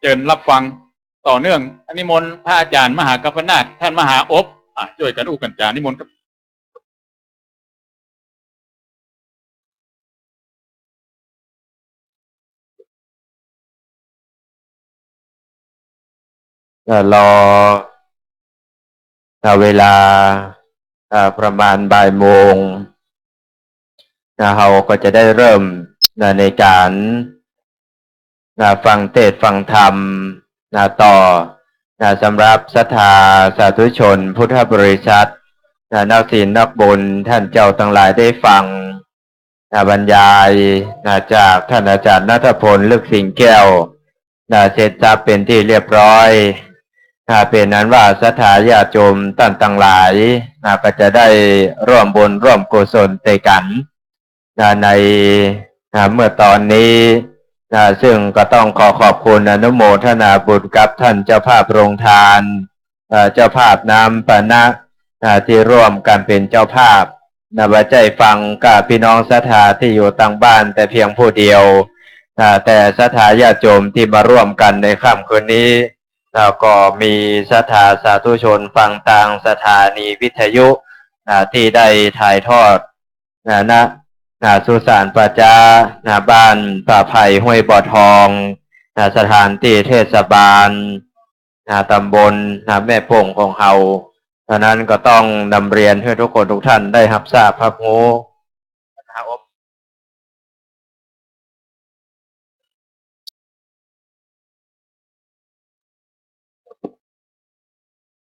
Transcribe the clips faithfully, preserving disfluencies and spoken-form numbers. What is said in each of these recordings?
เจิญฮับฟังต่อเนื่อง นิมนต์พระอาจารย์มหากัปปนาถ ท่านมหาอบ อ่ะ จ้วยกั๋นอู้กั๋นจ๋า นิมนต์ครับ เอ่อ รอ เอ่อ เวลา เอ่อ ประมาณบ่ายโมง นะ เฮาก็จะได้เริ่ม นะ ในก๋าน นะ ฟังเตสน์ฟังธรรม นะ ต่อ นะ สำหรับศรัทธาสาธุชนพุทธบริษัท นะ นักศีลนักบุญ ท่านเจ้าตังหลายได้ฟัง นะ บรรยาย นะ จากท่านอาจารย์ณัฐพล ลึกสิงห์แก้ว นะ เสร็จสับเป๋นตี้เรียบร้อย นะ เป๋นอันว่าศรัทธาญาติโยมต้านตังหลาย นะ ก็จะได้ร่วมบุญร่วมกุศลตวยกั๋น นะ ใน นะ เมื่อตอนนี้ นะ ซึ่งก็ต้องขอขอบคุณอนุโมทนาบุญกับท่านเจ้าภาพโรงทาน เอ่อ เจ้าภาพน้ำปานะ นะ ตี้ร่วมกั๋นเป๋นเจ้าภาพ นะ บ่ใจ้ฟังกับปี้น้องศรัทธาตี้อยู่ตางบ้านแต่เพียงผู้เดียว นะ แต่ศรัทธาญาติโยมตี้มาร่วมกั๋นในค่ำคืนนี้ นะ ก็มีศรัทธาสาธุชนฟังตางสถานีวิทยุ นะ ตี้ได้ถ่ายทอด นะ ณ นะ สุสานป่าจ๊า นะ บ้านป่าไผ่ห้วยบ่อทอง นะ สถานตี้เทศบาล นะ ตำบล นะ แม่โป่งของเฮา ฉะนั้นก็ต้องนำเรียนหื้อทุกคนทุกท่านได้ฮับทราบฮับฮู้ นะ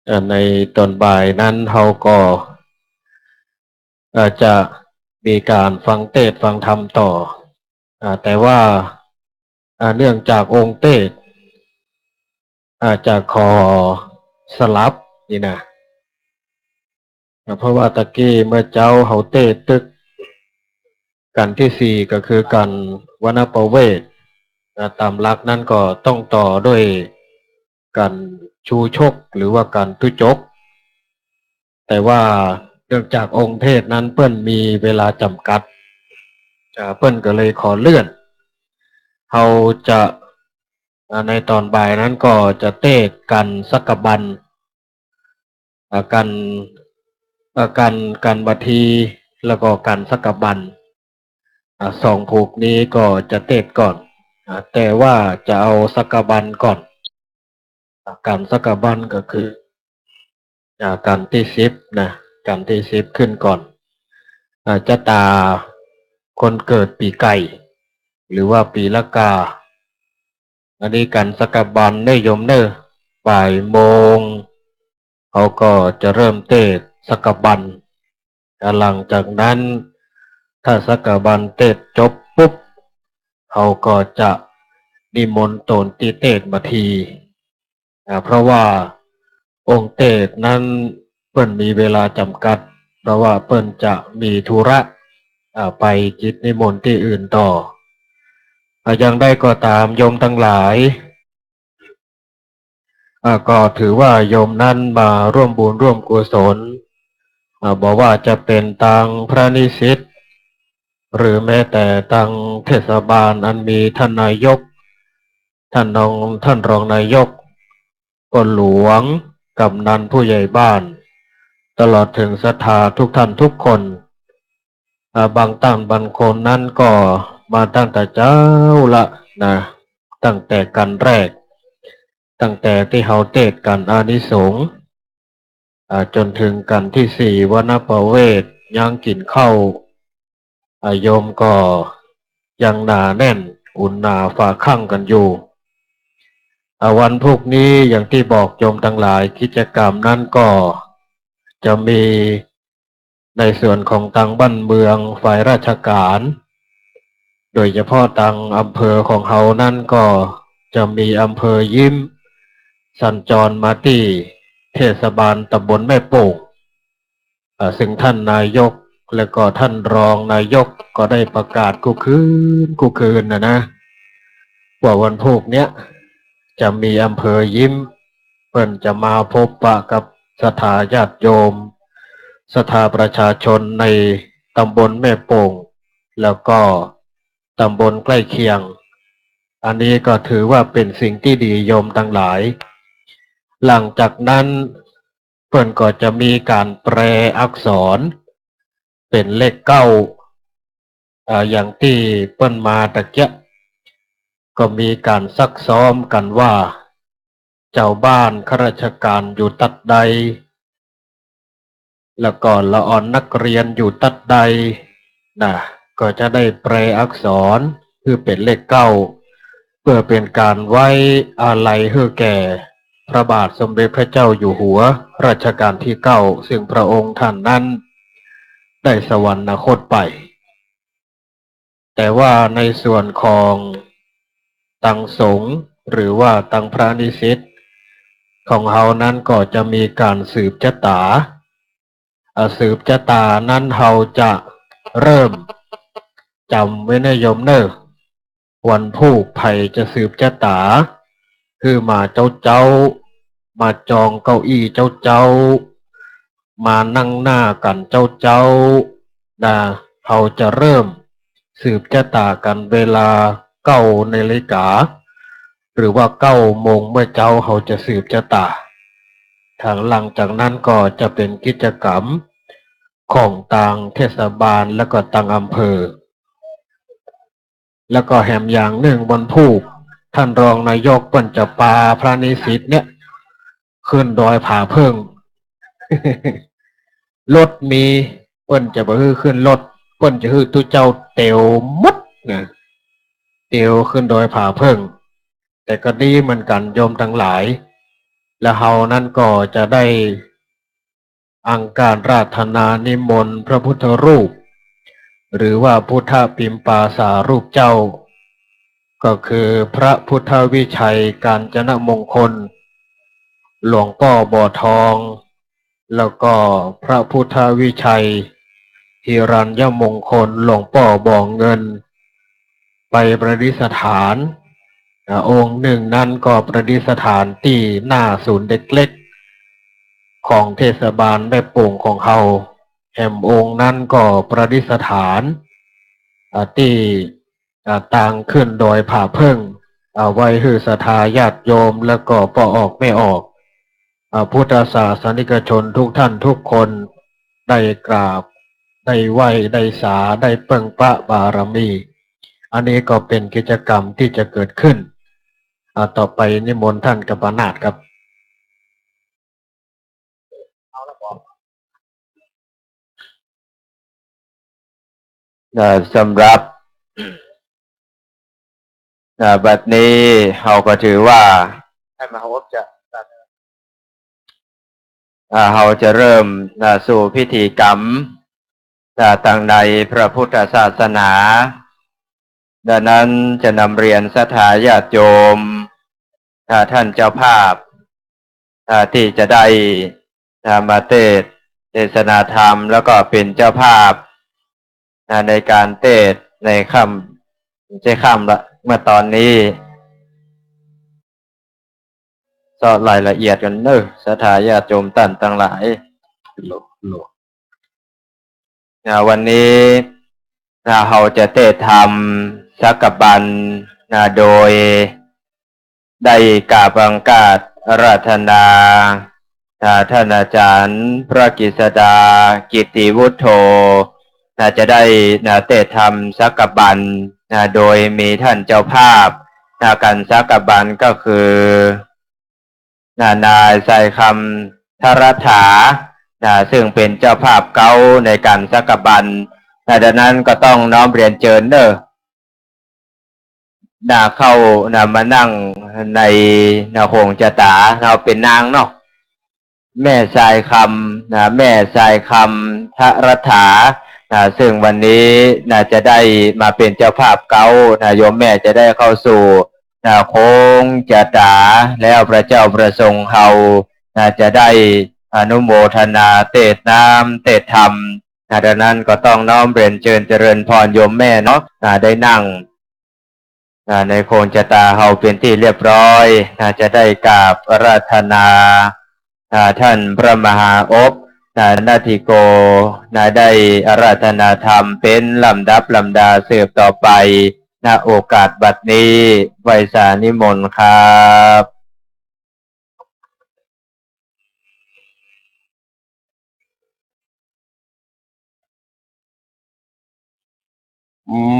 เอ่อ ในตอนบ่ายนั้นเฮาก็ เอ่อ จะมีก๋านฟังเตสน์ฟังธรรมต่อ อ่า แต่ว่า อ่า เนื่องจากองค์เตสน์ อ่า จะขอสลับนี่นะ อ่า เพราะว่าตะกี้เมื่อเจ๊าเฮาเตสน์ตึกกัณฑ์ตี้สี่ ก็คือกัณฑ์วณประเวส อ่า ต๋ามหลักนั้นก็ต้องต่อด้วยกัณฑ์ชูชก หรือว่ากัณฑ์ตุ๊จก แต่ว่าเนื่องจากองค์เตสน์นั้นเปิ้นมีเวลาจ๋ำกัด อ่า เปิ้นก็เลยขอเลื่อน เฮาจะ อ่า ในตอนบ่ายนั้นก็จะเตสน์กัณฑ์สักกะบัน อ่า กัณฑ์ อ่า กัณฑ์ กัณฑ์วัทธี แล้วก็กัณฑ์สักกะบัน อ่า สองผูกนี้ก็จะเตสน์ก่อน อ่า แต่ว่าจะเอาสักกะบันก่อน อ่า กัณฑ์สักกะบันก็คือ อ่า กัณฑ์ตี้สิบนะ กัณฑ์ตี้สิบขึ้นก่อน อ่า จะต๋าคนเกิดปี๋ไก่ หรือว่าปี๋ละกา อันนี้กัณฑ์สักกะบันเน่อโยมเน่อ บ่ายโมง เฮาก็จะเริ่มเตสน์สักกะบัน อ่า หลังจากนั้น ถ้าสักกะบันเตสน์จบปุ๊บ เฮาก็จะนิมนต์ต๋นตี้เตสน์วัทธี อ่า เพราะว่าองค์เตสน์นั้นเปิ้นมีเวลาจ๋ำกัด เพราะว่าเปิ้นจะมีธุระ อ่า ไปกิจนิมนต์ตี้อื่นต่อ อ่า อย่างใดก็ต๋ามโยมตังหลาย อ่า ก็ถือว่าโยมนั้นมาร่วมบุญร่วมกุศล อ่า บ่ว่าจะเป๋นตางพระนิสิต หรือแม้แต่ตางเทศบาลอันมีท่านนายก ท่านรอง ท่านรองนายก ป้อหลวง กำนัน ผู้ใหญ่บ้าน ตลอดเถิงศรัทธาทุกท่านทุกคน อ่า บางต้านบางคนนั้นก็มาตั้งแต่เจ๊าละนะ ตั้งแต่กัณฑ์แรก ตั้งแต่ตี้เฮาเตสน์กัณฑ์อานิสงส์ อ่า จ๋นเถิงกัณฑ์ตี้สี่ วณประเวส ยังกิ๋นข้าว อ่า โยมก็ยังหนาแน่น อุ่นหนาฝาคั่งกั๋นอยู่ อ่า วันพูกนี้อย่างตี้บอกโยมตังหลาย กิจกรรมนั้นก็จะมี ในส่วนของตางบ้านเมืองฝ่ายราชก๋าน โดยเฉพาะตางอำเภอของเฮานั้นก็จะมีอำเภอยิ้ม สัญจรมาตี้เทศบาลตำบลแม่โป่ง อ่า ซึ่งท่านนายกและก็ท่านรองนายกก็ได้ประกาศกู้คืนกู้คืนนะนะ ว่าวันพูกเนี้ยจะมีอำเภอยิ้ม เปิ้นจะมาพบปะกับศรัทธาญาติโยม ศรัทธาประชาชนในตำบลแม่โป่ง แล้วก็ตำบลใกล้เคียง อันนี้ก็ถือว่าเป๋นสิ่งตี้ดีโยมตังหลาย หลังจากนั้นเปิ้นก็จะมีก๋านแปลอักษรเป๋นเลขเก้า อ่า อย่างตี้เปิ้นมาตะเกียะ ก็มีก๋านซักซ้อมกั๋นว่า จาวบ้านข้าราชก๋านอยู่ตั๊ดใด แล้วก็ละอ่อนนักเรียนอยู่ตั๊ดใดนะ ก็จะได้แปลอักษรหื้อเป๋นเลขเก้า เปื้อเป๋นก๋านไว้อาลัยหื้อแก่พระบาทสมเด็จพระเจ้าอยู่หัวรัชกาลตี้เก้า ซึ่งพระองค์ท่านนั้นได้สวรรคตไป แต่ว่าในส่วนของตังสงฆ์หรือว่าตังพระนิสิตของเฮานั้นก็จะมีก๋านสืบจะต๋า อ่า สืบจะต๋านั้นเฮาจะเริ่ม จ๋ำไว้เน่อโยมเน่อ วันพูกใผจะสืบจะต๋า คือมาเจ๊าๆ มาจองเก้าอี้เจ๊าๆ มานั่งหน้ากั๋นเจ๊าๆ นะ เฮาจะเริ่มสืบจะต๋ากั๋นเวลาเก้านาฬิกา หรือว่าเก้าโมงเมื่อเจ๊าเฮาจะสืบจะต๋า ทางหลังจากนั้นก็จะเป๋นกิจกรรมของตางเทศบาลแล้วก็ตางอำเภอ แล้วก็แหมอย่างนึ่งวันพูก ท่านรองนายกเปิ้นจะปาพระนิสิตเนี่ย ขึ้นดอยผาเผิ่ง รถมี เปิ้นจะบ่หื้อขึ้นรถ เปิ้นจะหื้อตุ๊เจ้าเตียวหมดนะ เตียวขึ้นดอยผาเผิ่ง แต่ก็ดีเหมือนกั๋นโยมตังหลาย และเฮานั้นก็จะได้ อังคาราธนานิมนต์พระพุทธรูป หรือว่าพุทธปิมปาสารูปเจ้า ก็คือพระพุทธวิชัยกาญจนมงคล หลวงป้อบ่อทอง แล้วก็พระพุทธวิชัยหิรัญญมงคล หลวงป้อบ่อเงิน ไปประดิษฐาน อ่า องค์นึ่งนั้นก็ประดิษฐานตี้หน้าศูนย์เด็กเล็กของเทศบาลแม่โป่งของเฮา แหมองค์นั้นก็ประดิษฐาน อ่า ตี้ อ่า ตางขึ้นดอยผาเผิ่ง อ่า ไว้หื้อศรัทธาญาติโยม แล้วก็ป้อออกแม่ออก อ่า พุทธศาสนิกชนทุกท่านทุกคนได้กราบ ได้ไหว้ ได้สา ได้เปิ้งพระบารมี อันนี้ก็เป๋นกิจกรรมตี้จะเกิดขึ้น อ่า ต่อไปนิมนต์ท่านกัมปนาตครับ อ่า สำหรับ อ่า บัดนี้เฮาก็ถือว่า อ่า เฮาจะเริ่ม อ่า สู่พิธีกรรม อ่า ตางในพระพุทธศาสนา ดังนั้นจะนำเรียนศรัทธาญาติโยม อ่า ท่านเจ้าภาพ อ่า ที่จะได้ อ่า มาเตสน์ เตสนาธรรม แล้วก็เป๋นเจ้าภาพ อ่า ในก๋านเตสน์ในค่ำ ไม่ใช่ค่ำละ เมื่อตอนนี้ เซาะรายละเอียดกั๋นเน่อ ศรัทธาญาติโยมต้านตังหลาย อ่า วันนี้ อ่า เฮาจะเตสน์ธรรมสักกะบัน อ่า โดย ได้กราบอังคาราธนา อ่า ท่านอาจารย์พระกฤษดา กิตติวุฒโธ น่าจะได้ น่า เตสน์ธรรมสักกะบัน น่า โดยมีท่านเจ้าภาพ น่า ก๋านสักกะบันก็คือ น่า นายทรายคำ ทรัฐา น่า ซึ่งเป๋นเจ้าภาพเก๊าในก๋านสักกะบัน น่า ดังนั้นก็ต้องน้อมเรียนเจิญเน่อ น่า เข้า น่า มานั่งใน น่า โฮงจะต๋า เฮาเป๋นนางเนาะ แม่ทรายคำ น่า แม่ทรายคำ ทรัฐา น่า ซึ่งวันนี้ น่า จะได้มาเป๋นเจ้าภาพเก๊า น่า โยมแม่จะได้เข้าสู่ น่า โฮงจะต๋า แล้วพระเจ้าพระสงฆ์เฮา น่า จะได้อนุโมทนาเตสน์น้ำเตสน์ธรรม น่า ดังนั้นก็ต้องน้อมเรียนเจิญเจริญพรโยมแม่เนาะ น่า ได้นั่ง อ่า ในโฮงจะต๋าเฮาเป๋นตี้เรียบร้อย น่า จะได้กราบอาราธนา อ่า ท่านพระมหาอบ น่า นาทิโก น่า ได้อาราธนาธรรมเป๋นลำดับลำดาสืบต่อไป ณ โอกาสบัดนี้ ไหว้สานิมนต์ครับ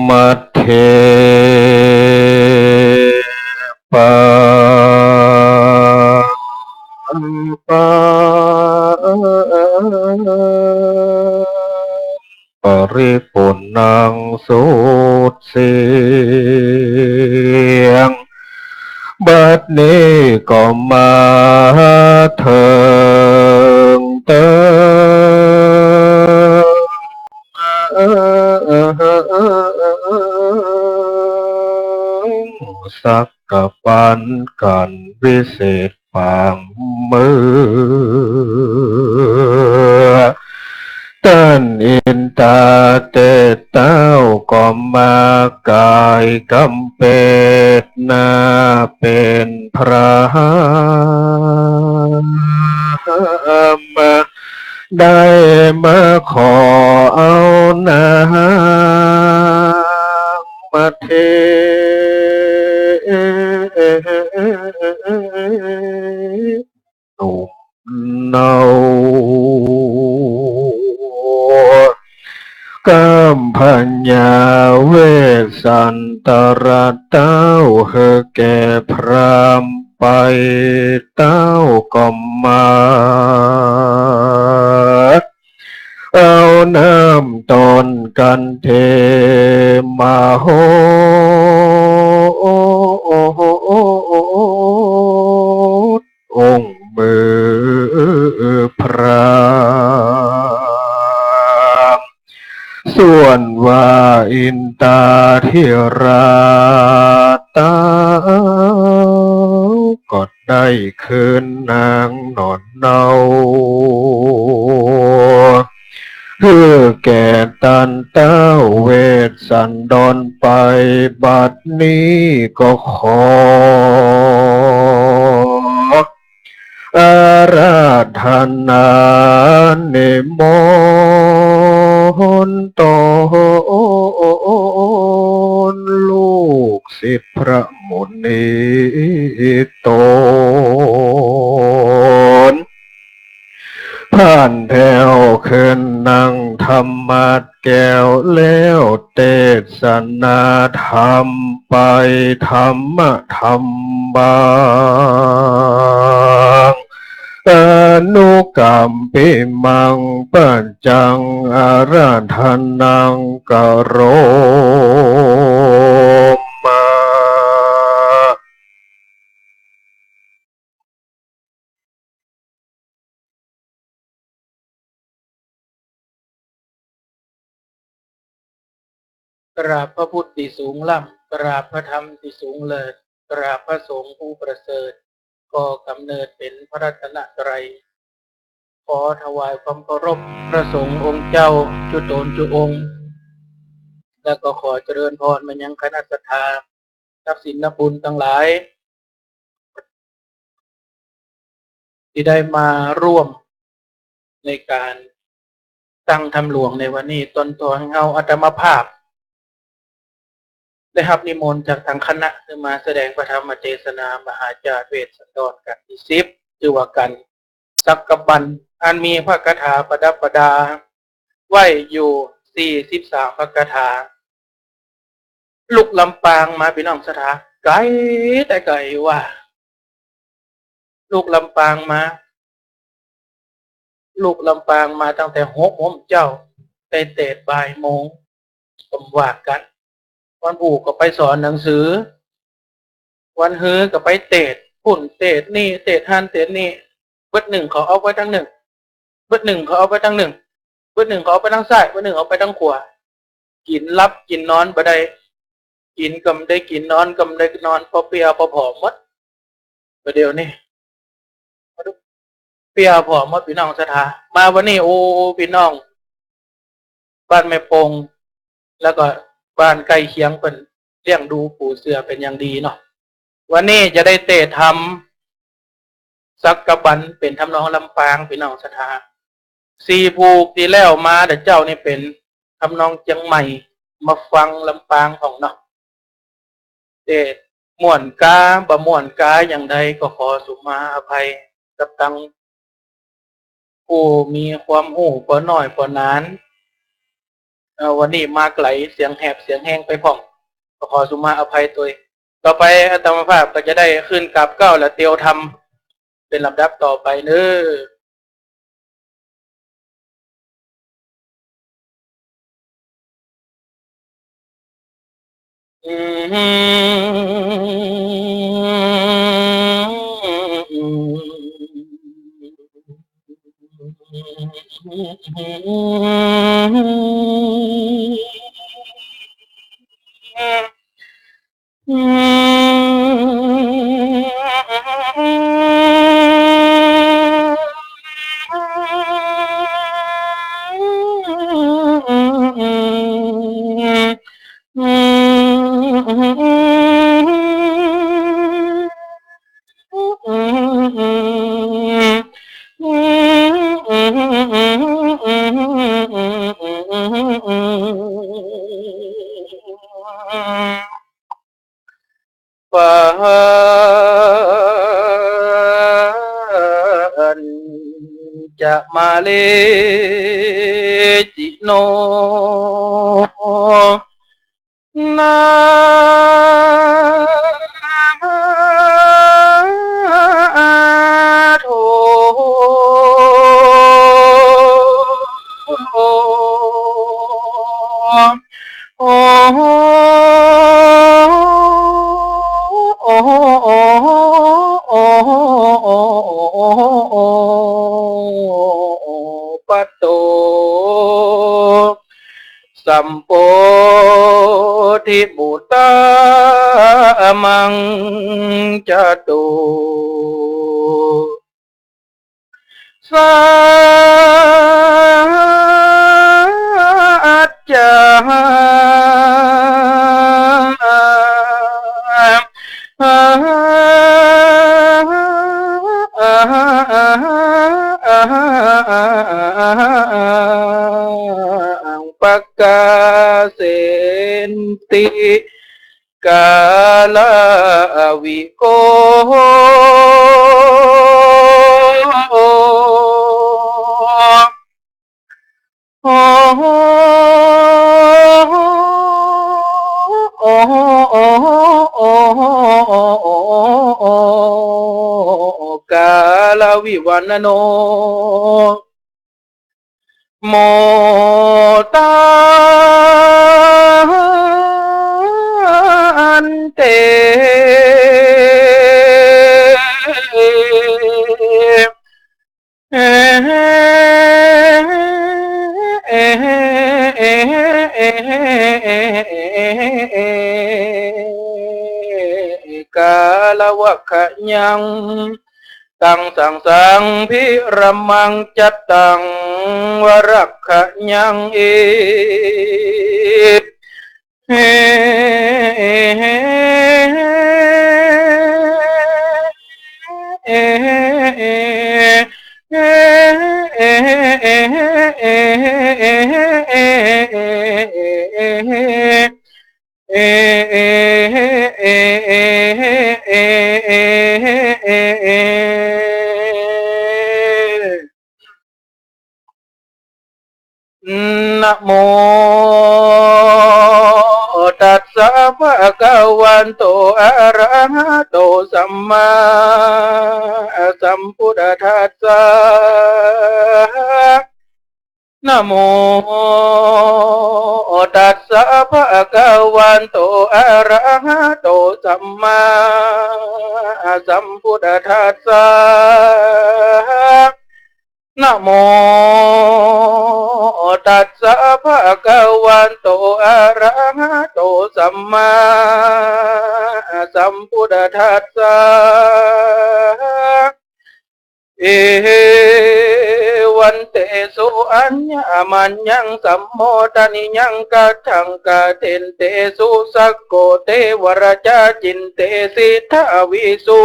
มัทเท ปา ปา ปริปุณณัง สุดเสียง บัดนี้ก็มาเถิงเติง สักกะปันกั๋นวิเศษปางเมื่อ ต้านอินตาเตสเต้าก็มาก๋ายกำเปดหน้าเป๋นพราหมณ์ ได้มาขอเอานางมาเท หนุ่มเนา กำพญาเวสสันตระเต้าหื้อแก่พราหมณ์ไป เต้าก็มา เอาน้ำต้นกั๋นเทมาหด องค์เมื่อพราหมณ์ ส่วนว่าอินตาธิราชเต้า ก็ได้คืนนางหนอนเนา หื้อแก่ต้านเต้าเวสสันดรไป บัดนี้ก็ขอ อาราธนานิมนต์ตนลูกศิษย์พระมุนีตน ผ่านแผ้วขึ้นนั่งธรรมาสน์แก้วแล้ว เตสนาธรรมไป ธรรมะธรรมบัง อนุกัมปิมัง ปัจจังอาราธนังกะโรมะ กราบพระพุทธตี้สูงล้ำ กราบพระธรรมตี้สูงเลิศ กราบพระสงฆ์ผู้ประเสริฐ ก่อกำเนิดเป๋นพระรัตนตรัย ขอถวายความเคารพพระสงฆ์องค์เจ้าจุ๊ตนจุ๊องค์ แล้วก็ขอเจริญพรมายังคณะศรัทธา นักศีลนักบุญตังหลาย ตี้ได้มาร่วมในก๋านตั้งธรรมหลวงในวันนี้ ต้นตอนเฮาอาตมาภาพ ได้ฮับนิมนต์จากตางคณะหื้อมาแสดงพระธรรมเตสนามหาจาตุเวสสันดรกัณฑ์ตี้สิบ จื้อว่ากัณฑ์สักกะปัน อันมีพระคาถาประดับประดาไว้อยู่สี่สิบสามพระคาถา ลุกลำปางมา ปี้น้องศรัทธา ไก๋แต่ไก๋ว่า ลุกลำปางมา ลุกลำปางมาตั้งแต่หกโมงเจ๊า ได้เตสน์บ่ายโมง ก็ว่ากั๋น วันพูกก็ไปสอนหนังสือ วันฮือก็ไปเตสน์ปุ้นเตสน์นี่ เตสน์หั้นเตสน์นี่ เบิดนึ่งเขาเอาไปตางนึ่ง เบิดนึ่งเขาเอาไปตางนึ่ง เบิดนึ่งเขาเอาไปตางซ้าย เบิดนึ่งเอาไปตางขวา กิ๋นหลับกิ๋นนอนบ่ได้ กิ๋นก็บ่ได้กิ๋น นอนก็บ่ได้นอน ผ่อเปียผ่อผอมหมด บ่าเดี่ยวนี้ เปียผ่อหมดปี้น้องศรัทธา มาวันนี้ โอ้ ปี้น้อง บ้านแม่ปง แล้วก็บ้านใก้เคียงเปิ้นเลี้ยงดูปูเสือเป๋นอย่างดีเนาะ วันนี้จะได้เตสน์ธรรมสักกะปันเป๋นทำนองลำปางปี้น้องศรัทธา สี่ผูกตี้แล้วมาเต๊อะเจ้านี่เป๋นทำนองเจียงใหม่ มาฟังลำปางพ่องเนาะ เตม่วนกาบ่ม่วนกาอย่างใดก็ขอสุมาอภัยกับตัง ผู้มีความฮู้ปอน้อยปอหนาน เอ่อ วันนี้มาไกล เสียงแหบเสียงแฮงไปพ่อง ก็ขอสุมาอภัยตวย ต่อไปอาตมาภาพก็จะได้ขึ้นกราบเกล้าและเตียวธรรม เป๋นลำดับต่อไปเน้อ ปัญจมาเล จิโน นาโถ โอ โอ ปัตโต สัมโพธิมุตตามัง จตุ สัจจา ปะกาเสนติ กาลวิโก กาลวิวัณณโณ โม ตันเต กาลวัคคะยัง ตังสังสังพิรมัง จัตตังวรัคคะยัง เอ นะโมตัสสะ ภะคะวะโต อะระหะโต สัมมาสัมพุทธัสสะ นะโมตัสสะ ภะคะวะโต อะระหะโต สัมมาสัมพุทธัสสะ นะโมตัสสะ ภะคะวะโต อะระหะโต สัมมาสัมพุทธัสสะ เอ วันเต สุ อัญญะมัญญัง สัมโมทะนิยัง กัตถัง กะเทนเต สุ สักโข เต วะระจา จินเต สิทธา วิสุ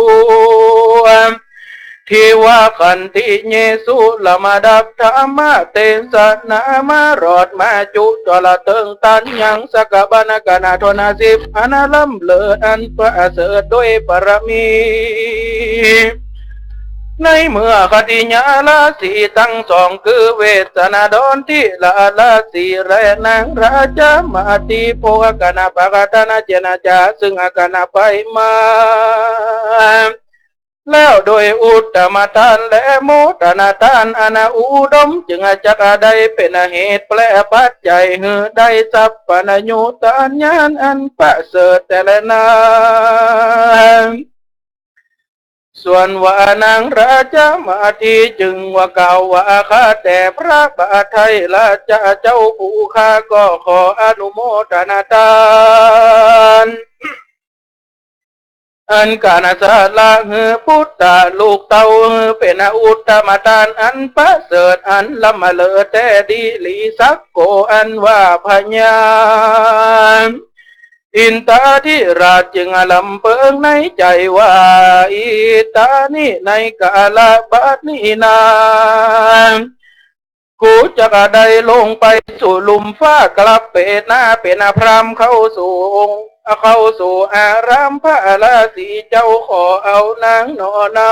ทีฆะขันติเย สุรมาดับธรรมเตสนามารอดมาจุจลเติงตันยังสักบันกนาทนสิบอันล้ำเลิศอันประเสริฐด้วยปารมี ในเมื่อขัตติยาราศีตังสองคือเวสสนดรทิราราศีและนางราชมาติโภคกนปกตนเจนจาซึ่งกนไปมา แล้วโดยอุตตมทานและโมทนาทานอันอุดม จึงจักได้เป๋นเหตุแปลปัจจัยหื้อได้สัพพัญญูตญาณอันประเสริฐแต่แลนา ส่วนว่านางราชมาติจึงว่ากล่าวว่า ข้าแต่พระบาทไทยราชเจ้าผู้ข้าก็ขออนุโมทนาทาน อันก๋านสละหื้อปุตตะลูกเต้าหื้อเป๋นอุตตมทานอันประเสริฐอันล้ำเลิศแต๊ดีหลีสักโก อันว่าพญาอินทาธิราชจึงลำเปิงในใจ๋ว่า อิตานิ ในกาละบัดนี้นา กูจักได้ลงไปสู่ลุ่มฟ้ากลับเป๋นนาเป๋นพราหมณ์เข้าสู่องค์ เข้าสู่อารามพระราศีเจ้า ขอเอานางหน่อเนา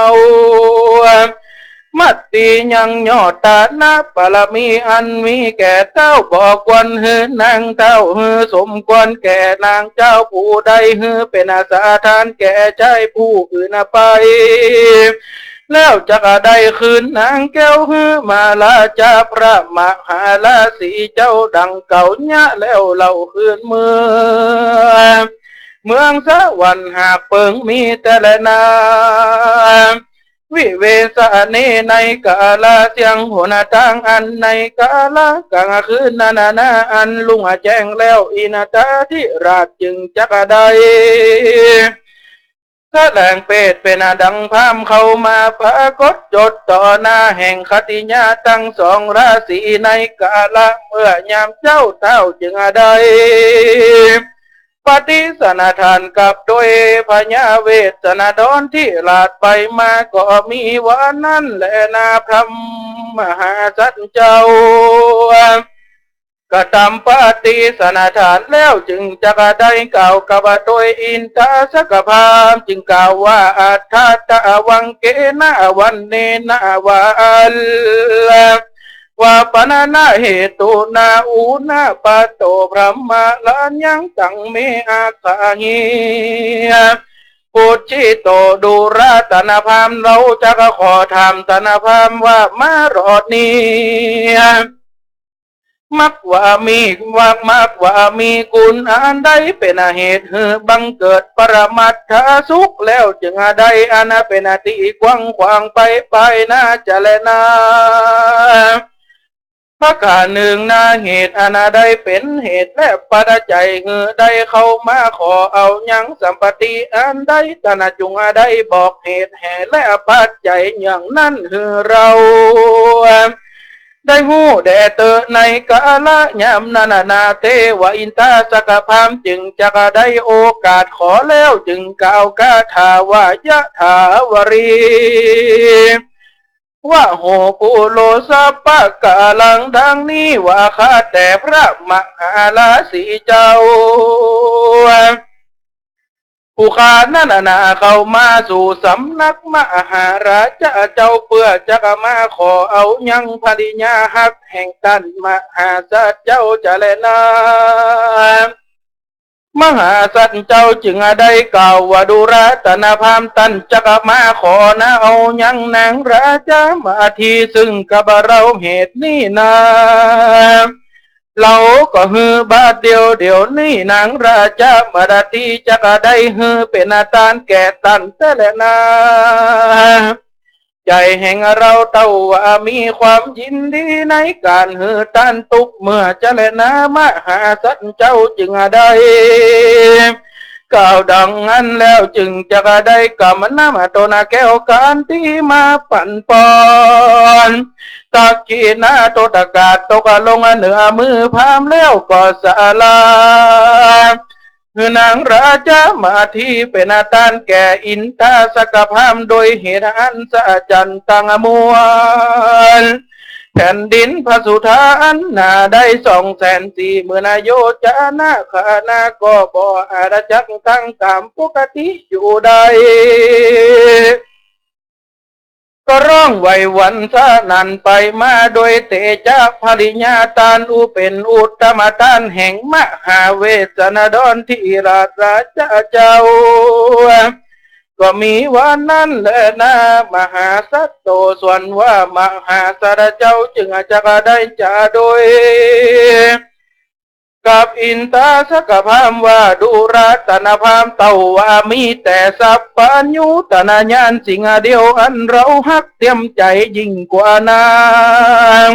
มัตติยังยอดตานะปารมีอันมีแก่เต้า บ่ควรหื้อนางเต้าหื้อสมควรแก่นางเจ้าผู้ใดหื้อเป๋นสถานแก่ใจ๊ผู้อื่นไป แล้วจักได้คืนนางแก้วหื้อมาราชาพระมหาราศีเจ้าดังเก่าเยียะแล้วเล่าคืนเมือง เมืองสวรรค์หากเปิงมีแต่แลนา วิเวสะเน ในกาละเสี้ยงหนตางอันในกาละก๋างคืนนั้นนา อันรุ่งแจ้งแล้วอินทาธิราชจึงจักได้ แสดงเปรตเป๋นดังพราหมณ์เข้ามาปรากฏจดต่อหน้าแห่งขัตติยาตังสองราศีในกาละเมื่อยามเจ๊า เต้าจึงได้ปฏิสนถานกับโดยพญาเวสสนดรทิราชไปมาก็มีว่านั้นแลนา พราหมณ์มหาสัตว์เจ้า กระทำปฏิสนถานแล้วจึงจักได้กล่าวกับโดยอินทาสักกพราหมณ์ จึงกล่าวว่า อัฏฐะตะวังเกนะวันเนนะวาอัลลวาปะนะนะเหตุนาอุนะปะโต พราหมะรัญญังตังเม อักขะหิ ปุจฉิโต ดูราตนพราหมณ์ เฮาจักขอถามตนพราหมณ์ว่ามารอดนี้ มักว่ามี มัก มักว่ามีกุณอันใดเป๋นเหตุหื้อบังเกิดปรมัตถสุข แล้วจึงได้อันเป๋นตี้กว้างขวางไปไปนาจะแลนา ประก๋านหนึ่งนา เหตุอันใดเป๋นเหตุและปัจจัยหื้อได้เข้ามาขอเอายังสัมปติอันใด ต้านจุ่งได้บอกเหตุแห่และปัจจัยอย่างนั้นหื้อเฮา ได้ฮู้แด่เต๊อะ ในกาละยามนั้นนา เทวะอินทาสักกพราหมณ์จึงจักได้โอกาสขอแล้วจึงกล่าวคาถาวายะถาวาริวะโหปุโรสัพพะกาลัง ดังนี้ว่า ข้าแต่พระมหาราศีเจ้า ผู้ข้านั้นนาเข้ามาสู่สำนักมหาราชาเจ้า เปื้อจักมาขอเอายังภริยาฮักแห่งต้านมหาสัตว์เจ้าจะแลนา มหาสัตว์เจ้าจึงได้กล่าวว่า ดูราตนพราหมณ์ ต้านจักมาขอนาเอายังนางราชามาติ ซึ่งกับเฮาเหตุนี้นา เฮาก็หื้อบาดเดี่ยวเดี๋ยวนี้นางราชามาติ จักได้หื้อเป๋นทานแก่ต้านแต่แลนา ใจ๋แห่งเฮาเต้าว่ามีความยินดีในก๋านหื้อทานตุ๊กเมื่อจะแลนา มหาสัตว์เจ้าจึงได้กล่าวดังนั้นแล้วจึงจักได้กำน้ำต้นแก้วขันติมาปั๋นปอน ทักขิณาโทตกาตกลงเหนือมือพราหมณ์แล้วก็สละ หื้อนางราชามาทีเป๋นอาตานแก่อินทาสกพราหมณ์ โดยเหตุอัศจรรย์ตังมวล แผ่นดินพสุธาอันหนาได้สองแสนสี่หมื่นโยจนะ ขณะก็บ่อาจจักตั้งต๋ามปกติอยู่ได้ ก็ร้องไหวหวั่นสนั่นไปมา โดยเตจะภริยาตาน อุเป๋นอุตตมะตานแห่งมหาเวสสนดรทิราชราชเจ้า ก็มีวันนั้นแลนา มหาสัตโต ส่วนว่ามหาสัตเจ้า จึงจักได้จาโดย กับอินทาสกพราหมณ์ว่า ดูราตนพราหมณ์เต้าว่า มีแต่สัพพัญญูตญาณสิ่งเดียว อันเฮาฮักเตียมใจ๋ยิ่งกว่านาง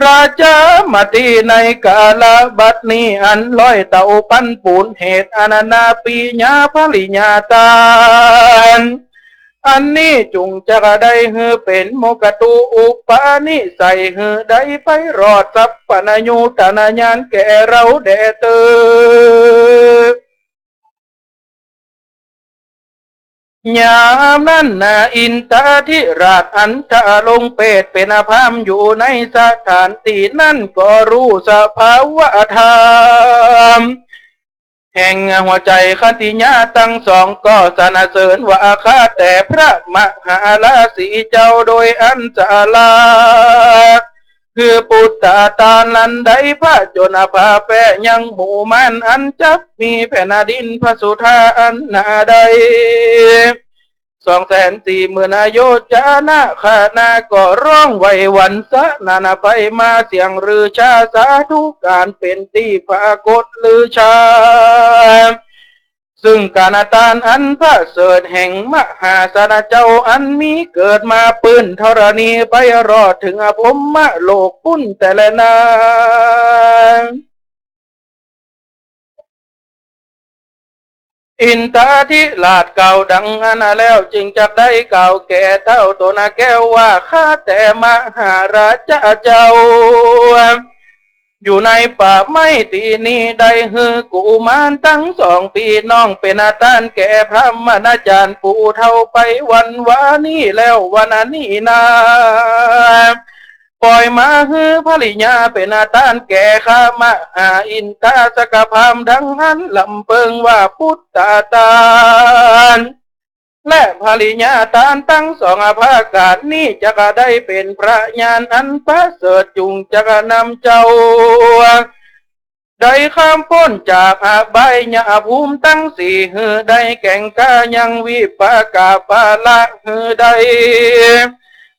ราชามาที ในกาละบัดนี้ อันร้อยเต้าปันปูนเหตุอันนา ปิยภริยาตาน อันนี้จุ่งจักได้หื้อเป๋นโมคคัตตุอุปนิสัย หื้อได้ไปรอดสัพพัญญูตญาณแก่เฮาแด่เต๊อะ ยามนั้นนา อินทาธิราชอันทรงเปรตเป๋นพราหมณ์อยู่ในสถานตี้นั้น ก็ฮู้สภาวะธรรม แห่งหัวใจ๋ขัตติยะตังสอง ก็สรรเสริญว่า ข้าแต่พระมหาราศีเจ้า โดยอันสละ คือปุตตาตานนั้นได้ผจญภัยแป๋ยังหมู่มารอันจักมีแผ่นดินพสุธาอันหนาได้ สองแสนสี่หมื่นโยจนะ ขณะก็ฮ้องไหวหวั่นสนั่นไปมา เสียงลือชาสาธุการเป๋นตี้ปรากฏลือชา ซึ่งก๋านตานอันประเสริฐแห่งมหาสัตเจ้า อันมีเกิดมาปื้นธรณีไปรอดเถิงพรหมโลกปุ้นแต๊แลนา อินทาธิราชกล่าวดังอั้นแล้ว จึงจักได้กล่าวแก่เต้าต๋นแก้วว่า ข้าแต่มหาราชเจ้า อยู่ในป่าไม้ตี้นี้ได้หื้อกุมารตังสองปี้น้องเป๋นอาตานแก่พราหมณาจารย์ผู้เฒ่าไปวันวานี้แล้ว วันนี้นา ปล่อยมาหื้อภริยาเป๋นอาตานแก่ข้ามหาอินทาสกพราหมณ์ดังอั้นลำเปิงว่า ปุตตาตานและภริยาตานตังสองประก๋านนี้จักได้เป๋นพระญาณอันประเสริฐ จุ่งจักนำเจ้า ได้ข้ามป๊นจากอบายภูมิตังสี่ หื้อได้แก่งก้ายังวิปากปาละ หื้อได้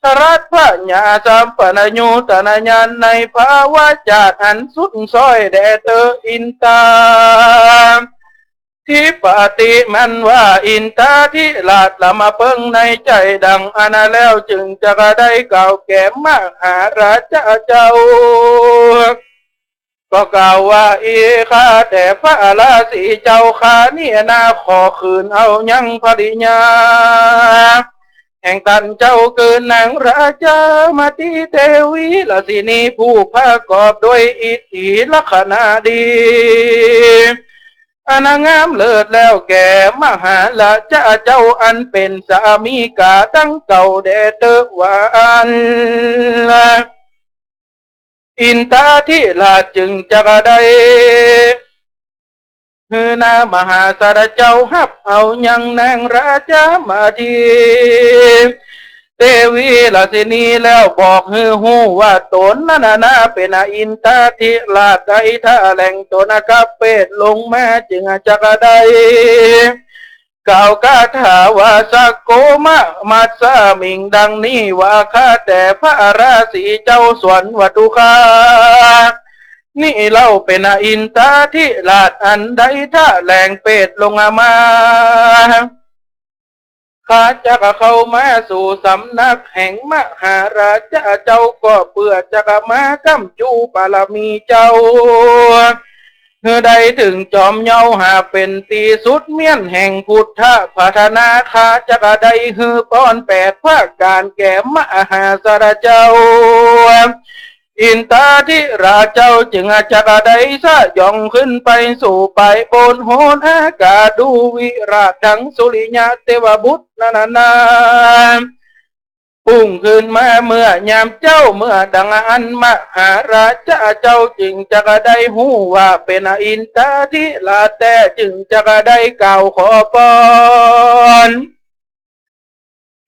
ตรัสผญาสัพพัญญูตญาณในภวชาติอันสุดซ้อยแด่เต๊อะ อินทาธิปติ แม่นว่าอินทาธิราชลำเปิงในใจ๋ดังอั้นแล้ว จึงจักได้กล่าวแก่มหาราชเจ้า ก็กล่าวว่า อีข้าแต่พระราศีเจ้าข้านี้นา ขอคืนเอายังภริยาแห่งต้านเจ้า คือนางราชามาทีเตวีราชินี ผู้ประกอบโดยอิทธิลักษณะดี อันงามเลิศแล้วแก่มหาราชเจ้า อันเป๋นสามีกาตังเก่าแด่เต๊อะ ว่าอั้น อินทาธิราชจึงจักได้หื้อนามหาสัตเจ้าฮับเอายังนางราชามาทีเตวีราชินีแล้ว บอกหื้อฮู้ว่าต๋นนั้นนาเป๋นอินทาธิราช ได้แถลงต๋นกับเปตลงมา จึงจักได้ กล่าวคาถาว่า สะโกมะมัสสามิง ดังนี้ว่า ข้าแต่พระราศีเจ้าสวนวัตถุคา นี้เล่าเป๋นอินทาธิราชอันได้แถลงเปตลงมา ข้าจักเข้ามาสู่สำนักแห่งมหาราชเจ้า ก็เปื้อจักมาก้ำจูบารมีเจ้า หื้อได้เถิงจอมเยาว์หาเป๋นตี้สุดเมี้ยนแห่งพุทธพัฒนา ข้าจักได้หื้อป๊อนแปดประก๋านแก่มหาสัตเจ้า อินทาธิราชเจ้าจึงจักได้สยองขึ้นไปสู่ไปบนหนอากาศ ดูวิราชดังสุริยะเทวบุตรนั้นนา ปุ้งขึ้นมาเมื่อยามเจ๊า เมื่อดังอั้นมหาราชเจ้าจึงจักได้ฮู้ว่าเป๋นอินทาธิราชแต๊ จึงจักได้กล่าวขอปอน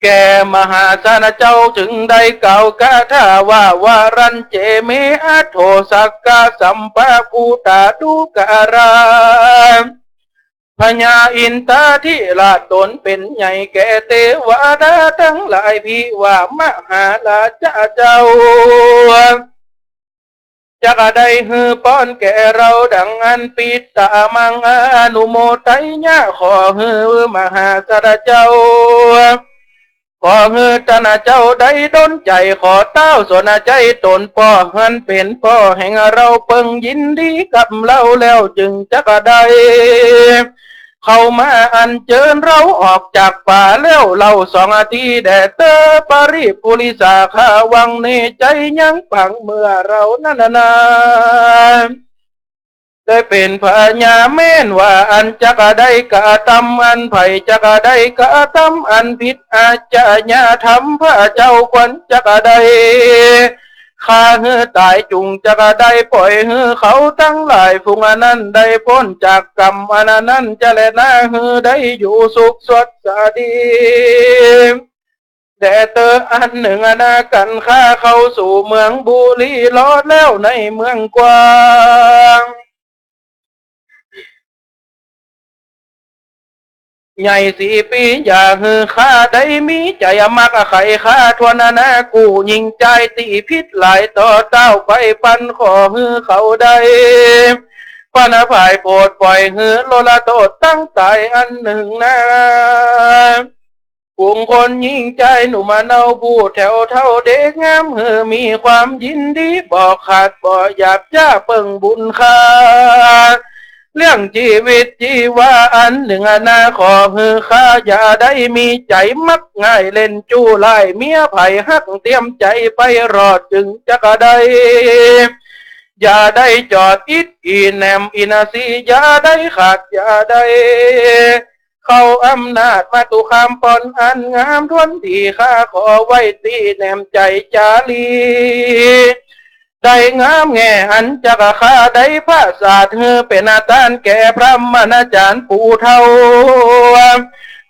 แก่มหาชนเจ้า จึงได้กล่าวคาถาว่า วารัญเจ เม อัฏโฐ สักกะสัมภะ ภูตาดูกรา พญาอินทาธิราชต๋นเป๋นใหญ่แก่เตวดาตังหลาย ภิวามหาราชเจ้า จักได้หื้อปอนแก่เฮาดังอั้น ปิตามัง อนุโมทยะ ขอหื้อมหาชนเจ้า ขอหื้อต้านเจ้าได้ดลใจ๋ ขอต้าวสนใจ๋ต๋นป้อ หันเป๋นป้อแห่งเฮา เปิงยินดีกับเฮาแล้ว จึงจักได้เข้ามาอัญเจิญเฮาออกจากป่าแล้ว เฮาสองตี้แด่เต๊อ ปริปุริสา ข้าหวังในใจ๋ยังปังเมื่อเฮานั้นนา ได้เป๋นพญาแม่นว่า อันจักได้กระทำอันใผ จักได้กระทำอันผิด อาชญาธรรม พระเจ้าควรจักได้ฆ่าหื้อต๋าย จุ่งจักได้ป่อยหื้อเขาตังหลายฝูงอันนั้นได้ป๊นจากกรรมอันนั้นจะแลนา หื้อได้อยู่สุขสวัสดี แด่เต๊อ อันนึ่งนา กั๋นข้าเข้าสู่เมืองบุรีรอดแล้วในเมืองกว้างใหญ่สี่ปี อย่าหื้อข้าได้มีใจ๋มักใค่ฆ่าถ้วนนา กู้ญิงจายตี้ผิดหลายต่อเต้าไปปัน ขอหื้อเขาได้ปันอภัยโผดป่อยหื้อโลละโต้ษตังต๋ายอันนึ่งนา ฝูงคนญิงจายหนุ่มเนา ผู้แถวเฒ่าเด็กงาม หื้อมีความยินดีบ่ขาดบ่หยาบจ๊า เปิงบุญค่าเลี้ยงจีวิตจีวาอันนึ่งนา ขอหื้อข้าอย่าได้มีใจ๋มักง่ายเล่นจู้ร้าย เมียใผฮักเตียมใจ๋ไปรอด จึงจักได้ อย่าได้จอดอิดอีแหนมอินทรีย์ อย่าได้ขาด อย่าได้ เข้าอำนาจมาตุคามปอนอันงามถ้วนตี้ข้าขอไว้ตี้แหนมใจ๋จารี ได้งามแง่อันจักข้าได้ประสาท หื้อเป๋นอาทานแก่พระมณาจารย์ผู้เฒ่า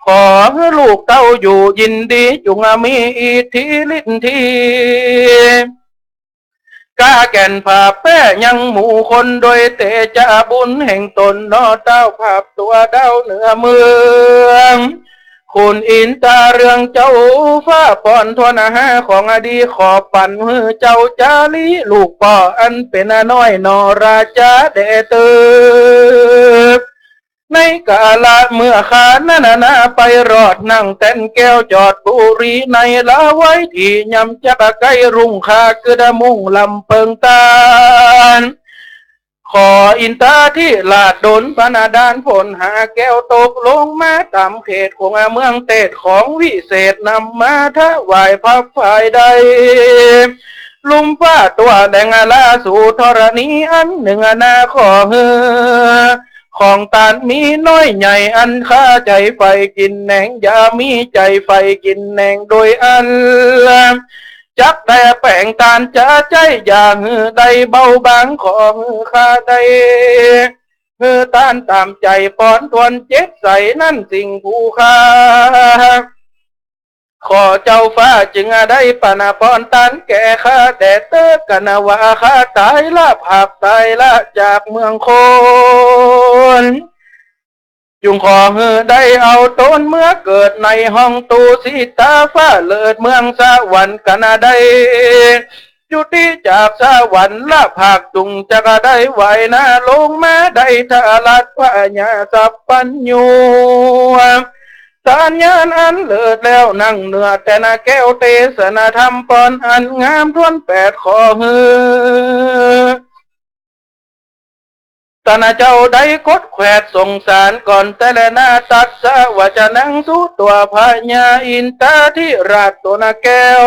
ขอหื้อลูกเต้าอยู่ยินดี จุ่งมีอิทธิฤทธิ ก้าแก่นผาแป้ยังหมู่คน โดยเตจะบุญแห่งต๋นหนอเต้า ผาบตั๋วดาวเหนือเมือง ขุนอินทาเรืองเจ้าฟ้าปอนถ้วนห้าของอดี ขอปันหื้อเจ้าจารีลูกป้ออันเป๋นน้อยหนอราชาแด่เต๊อ ในกาละเมื่อข้านั้นนาไปรอดนั่งแต้นแก้วจอดบุรีในละไว้ตี้ยามจักใก้รุ่งข้าคือดามุ่งลำเปิงตาน ขออินทาธิราชดลบันดาลฝนหาแก้วตกลงมาต๋ามเขตของเมืองเตศของวิเศษนำมาถวายพระฝ่ายใด ลุ่มฟ้าตั๋วแดงอาลาสู่ธรณีอันนึ่งนา ขอหื้อ ของตานมีน้อยใหญ่อันข้าใจ๋ใฝ่กิ๋นแหนง อย่ามีใจ๋ใฝ่กิ๋นแหนงโดยอัน จักได้แป๋งตานจะใจ๊ อย่าหื้อได้เบาบาง ขอหื้อข้าได้ หื้อตานต๋ามใจ๋ปอนถ้วนเจ็ดใสนั้นสิ่งผู้ข้า ขอเจ้าฟ้าจึงได้ปันปอนตานแก่ข้าแด่เต๊อ กั๋นว่าข้าต๋ายละผากต๋ายละจากเมืองคน จุ่งขอหื้อได้เอาต๋นเมือเกิดในห้องตูสิตาฟ้าเลิศเมืองสวรรค์กั๋นได้ จุติจากสวรรค์ละผากจุ่งจักได้ไหวนาลงมาได้ทารัตพญาสัพพัญญู สัญญาณอันเลิศแล้วนั่งเหนือแต้นแก้วเตสนธรรมปอนอันงามถ้วนแปด ขอหื้อ ตนเจ้าได้กดแขวดสงสารก่อนแต่แลนา ตัสสะวจนังสุตวาพญาอินทาธิราชตนแก้ว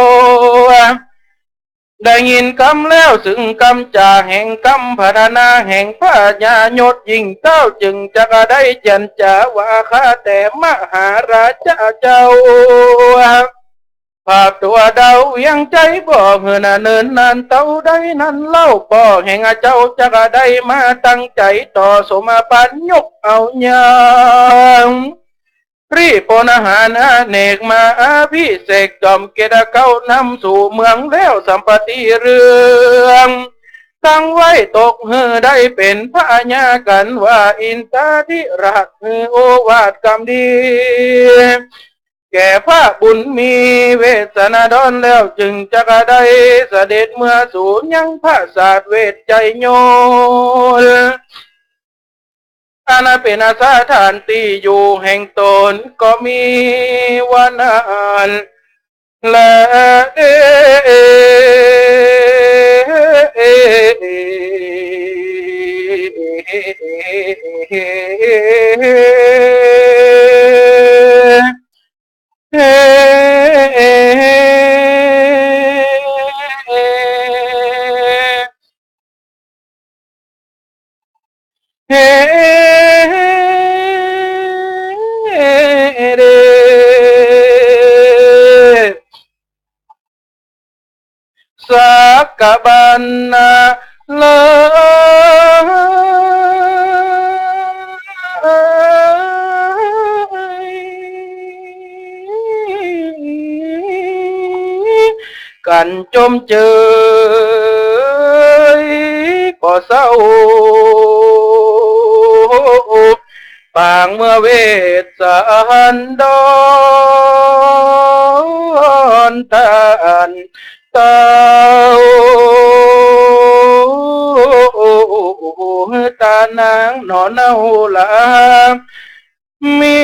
ได้ยินกำแล้วซึ่งกำจ๋าแห่งกำพรรณนาแห่งพญายศยิ่งเต้า จึงจักได้เจียรจาว่า ข้าแต่มหาราชาเจ้า ภาคตั๋วดาวเวียงใจ๋บ่หื้อเนิ่นนานเต้าใดนั้นเล่า ป้อแห่งเจ้าจักได้มาตั้งใจ๋ต่อสมภารยกเอายา รีบปนอาหารอเนกมาอภิเษก จ๋อมเกศเก้านำสู่เมืองแล้ว สัมปติเรื่องตั้งไว้ตกหื้อได้เป๋นพญากั๋นว่า อินทาธิราชหื้อโอวาทกำดี แก่พระบุญมีเวสสันดรแล้ว จึงจักได้เสด็จเมือสู่ยังปราสาทเวชชัยยศ อันเป๋นสถานตี้อยู่แห่งต๋นก็มีว่านั้นแล สักกะบันนาเลิย กั๋นจมเจยก็เศร้า ปางเมื่อเวสสันดรต้านเต้า ตานางหนอเนาหลา มี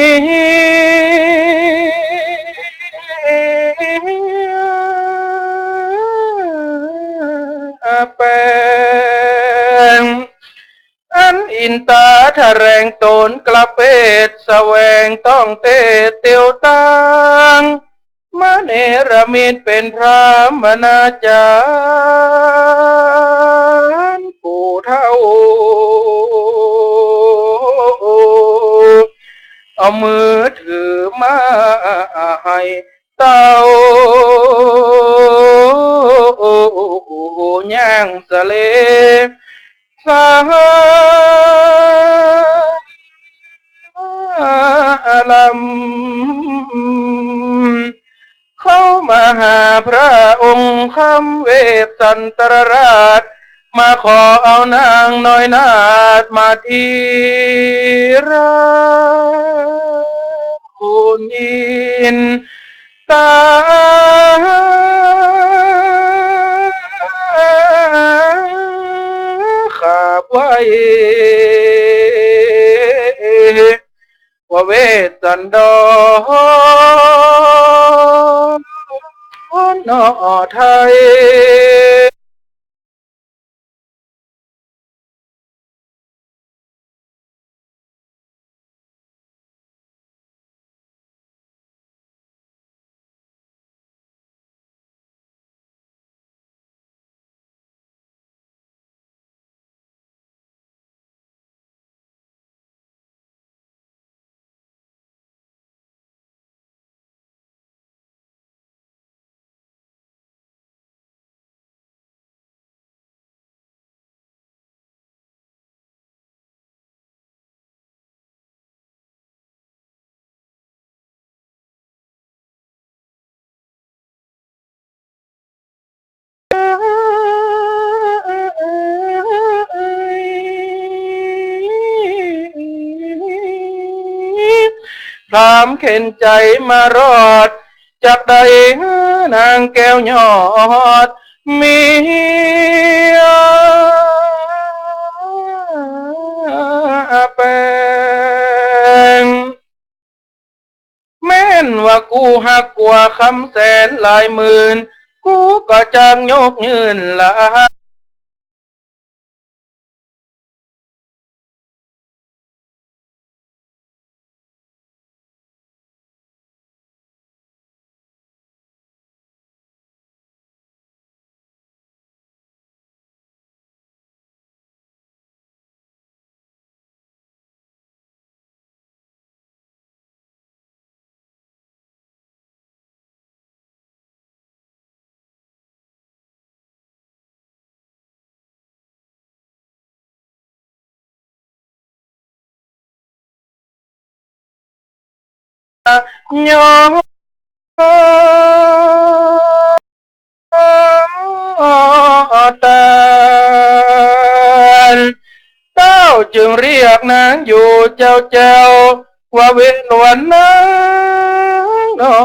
แป๋ง อันอินตาทะแหลงต๋นกระเปดแสวงต้องเตเตียวตาง มาเนรมิตเป๋นพรามณาจารย์ผู้เฒ่า เอามือถือมาให้เต้า ย่างสะเล สาลำ เข้ามาหาพระองค์คำเวสสันตรราช มาขอเอานางน้อยนาฏมาทีราช คุณอิน ตาขาบไหว้ ว่าเวสสันดรหนอไทยถามเข็ญใจ๋มารอด จักได้นางแก้วยอดเมียแป๋ง แม้นว่ากูฮักกว่าคำแสนหลายหมื่น กูก็จักยกยื่นละ ยอดตาน เต้าจึงเรียกนางอยู่เจ้าๆ ว่าเวฬุวันนางนอ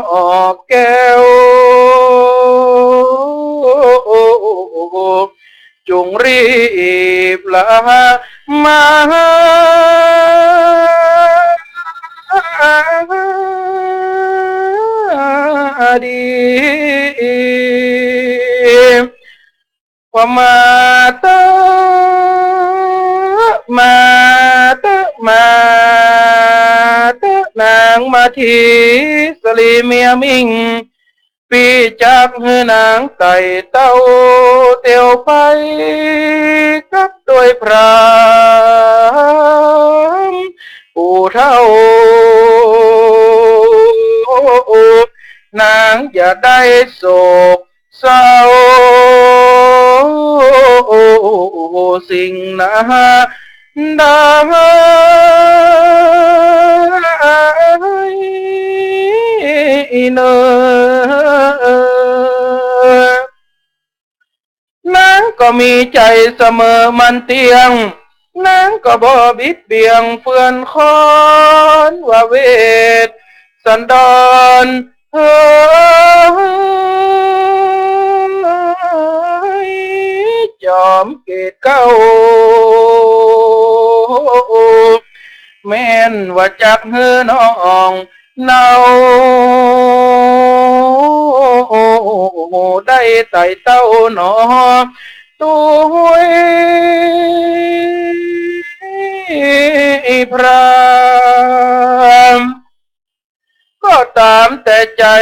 กแก้ว จุ่งรีบละมาดี ว่ามาเต๊อะ มาเต๊อะ มาเต๊อะ นางมาทีสะลีเมียมิ่ง ปี้จักหื้อนางไต่เต้าเตียวไปกับด้วยพราหมณ์ผู้เฒ่า นางอย่าได้โศกเศร้าสิ่งใด เนอ นางก็มีใจ๋เสมอมั่นเตี้ยง นางก็บ่บิดเบี่ยงเฟื่อนคอนว่าเวทสันดร เฮ้ย จอมเกศเกล้า แม่นว่าจักหื้อน้องเนาได้ไต่เต้าหนอ ตวยพราหมณ์ ก็ต๋ามแต่ใจ๋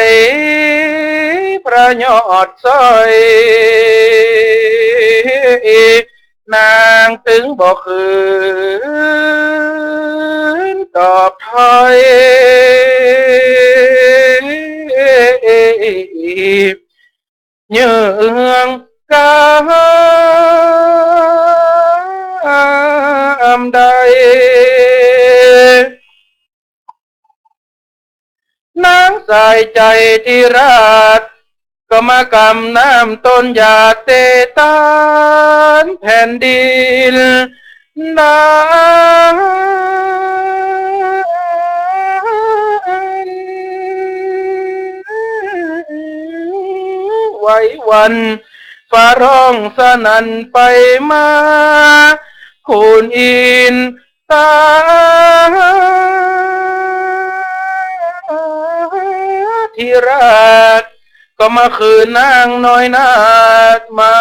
พระยอดสร้อย นางตึงบ่ขืนตอบถ้อย เยื่องกำใด นางสายใจ๋ธิราช ก็มากำน้ำต้นหญ้าเตตานแผ่นดินดาน ไหวหวั่น ฟ้าร้องสนั่นไปมา ขุนอินทราธิราช ก็มาคืนนางน้อยนาฏมา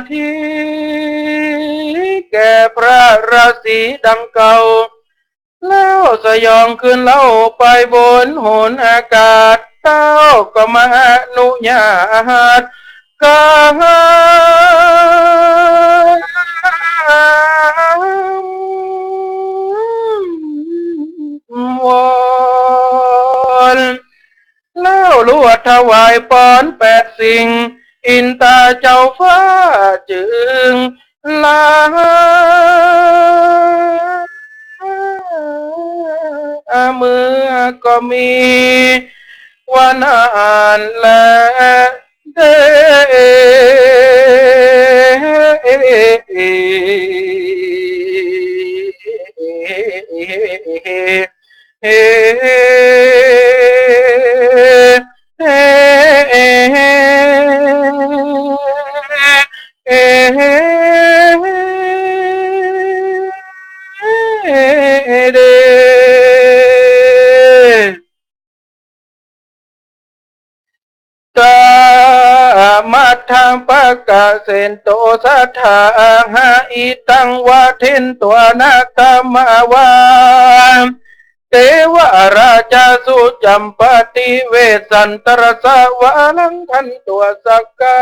ที แก่พระราศีดังเก่า แล้วสยองคืนเล่าไปบนหนอากาศ เต้าก็มาอนุญาตกำวอน แล้วลวดถวายปอนแปดสิ่ง อินตาเจ้าฟ้าจึงลา เมื่อก็มีว่านั้นแล เด้ ตมัทธังปะกะเสนโต สัทธาหะอิตังวะเทนโต นะคะมะวา เตวะราชาสุจัมปะติเวสสันตะระสะวะลังคันโต สักกะ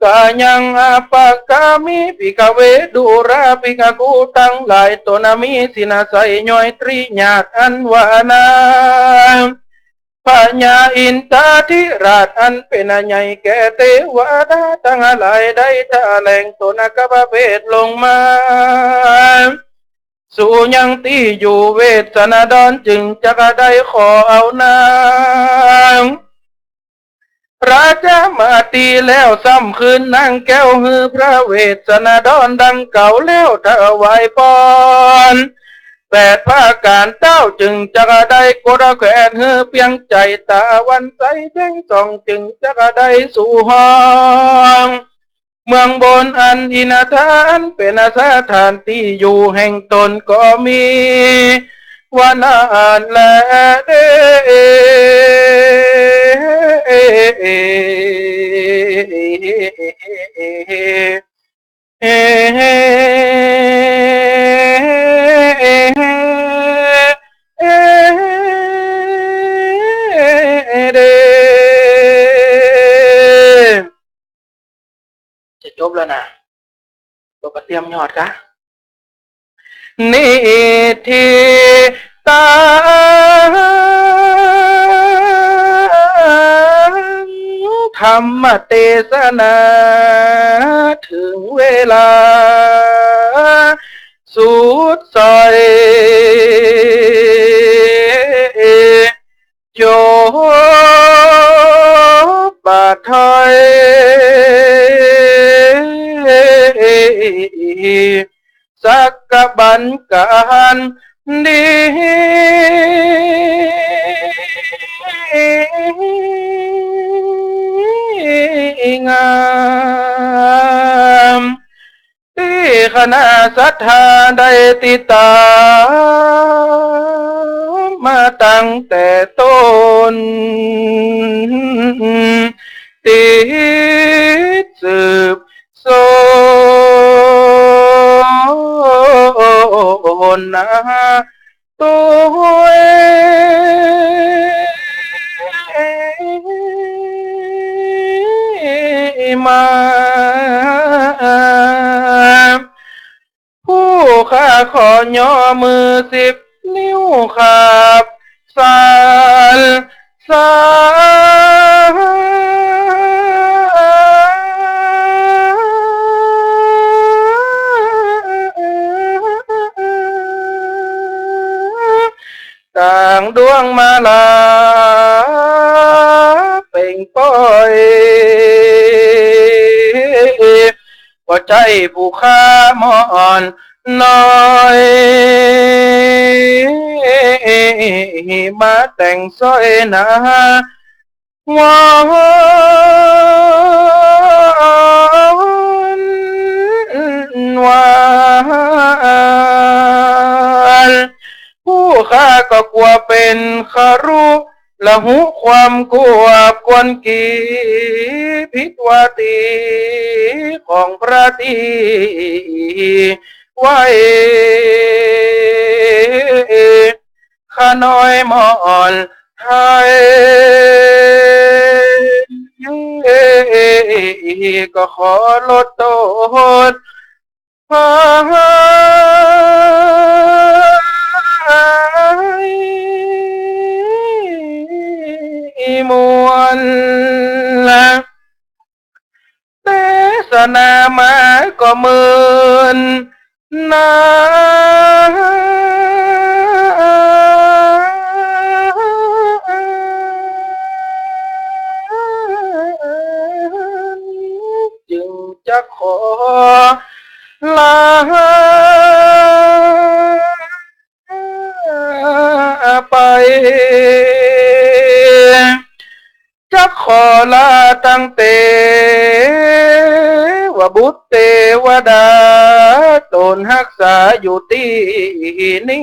กายังอะปะกามิ ภิกขะเว ดูราภิกขุตังหลาย ตนนะมีศีลอาศัยย่อยตรีญาติอันว่านา พญาอินทาธิราชอันเป๋นอาใหญ่แก่เตวะดาตังหลายได้ถะแหลงตนนะกะประเภทลงมา สูยังตี้อยู่เวสสันดร จึงจักได้ขอเอานาง ราชมาตีแล้วซ้ำคืนนางแก้วหื้อพระเวสสันดรดังเก่าแล้วถวายปอน แปดประก๋านเต้า จึงจักได้กดแขวนหื้อเปียงใจ๋ตะวันใสแจ้งส่อง จึงจักได้สู่ห้อง เมืองบนอันอินทานเป๋นสถานตี้อยู่แห่งต๋นก็มี ว่านั้นแล จะจบแล้วนะ ก็เตรียมยอดกะ นิทธิตัง ธรรมเตสนา เถิงเวลา สุดสอย จบบ่ถ้อย สักกะบันก๋านดีงาม ตี้คณะศรัทธาได้ติดต๋ามมาตั้งแต่ต้น ติดสืบสนนา ตวยมา ผู้ข้าขอย่อมือสิบนิ้วขับสรรเสริญ ต่างดวงมาลาเป่งป้อย บ่ใจ้ผู้ข้าหม่อนน้อย มาแต่งสร้อยหนา วอน วอน ผู้ข้าก็กั๋วเป๋นคารุ ละหุความกั๋วควรกี ผิดว่าตี้ของพระตี้ไว้ ข้าน้อยหม่อนไทย ก็ขอลดโต้ษ พระมวล เตสนามาก็เมิน นา จึงจะขอลาไป จะขอลาตังเตวบุตรเตวดา ต๋นฮักษาอยู่ตี้นี้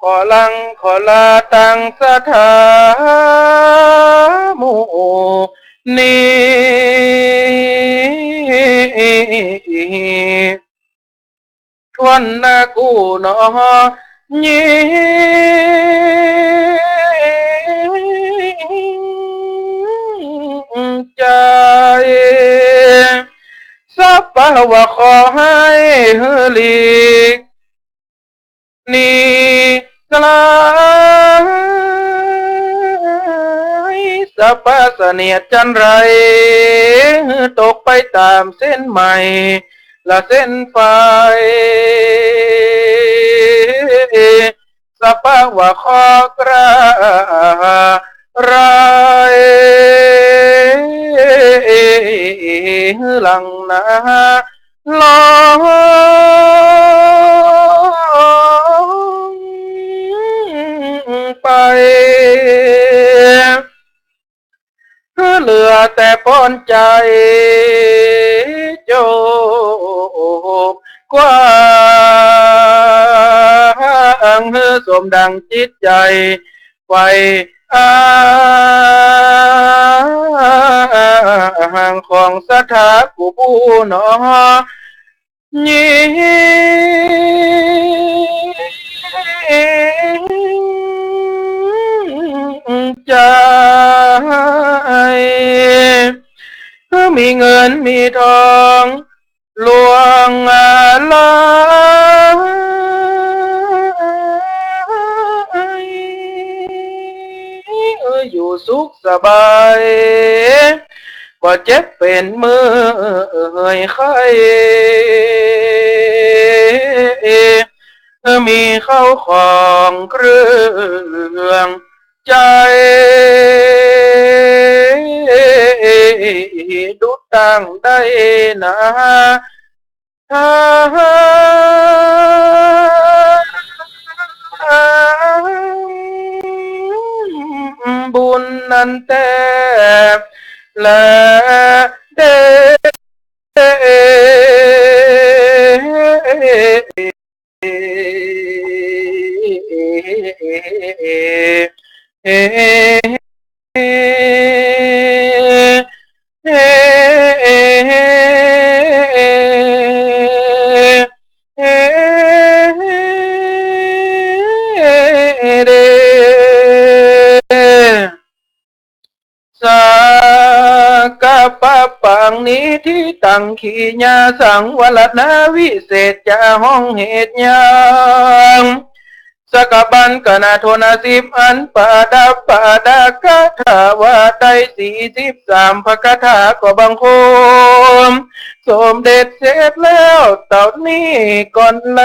ขอลังขอลาตังศรัทธาหมู่นี้ ถ้วนหน้ากู้หนอ ยิ่งใจ๋ สัพพะว่าขอหื้อหื้อหลีกหนีไก๋ สัพพะเสนียดจัญไร หื้อตกไปต๋ามเส้นใหม่ ละเส้นไฟ สภาวะเคราะห์ร้ายหลังนา ลองไป เหลือแต่ป้อนใจ๋โจกว้าง สมดังจิตใจ๋ใฝ่อ้างของศรัทธากู้ผู้หนอ ยิ่งใจ๋ มีเงินมีทองหลวงหลาย อยู่สุขสบาย บ่เจ็บเป๋นเมื่อยไข้ มีเข้าของเครื่องใจ๊ ดุจดั่งได้นา บุญนั้นแต๊แลเด้อ สักกะปะปัง นิฏฐิตัง ขีญาสังวรณา วิเศษจะห้องเหตุหยัง สักกะบันกะนาโทนาสิบอันประดับประดาคาถาว่าได้สี่สิบสามพระคาถา ก็บังคมสมเด็จเสร็จแล้วเต้านี้ก่อนแล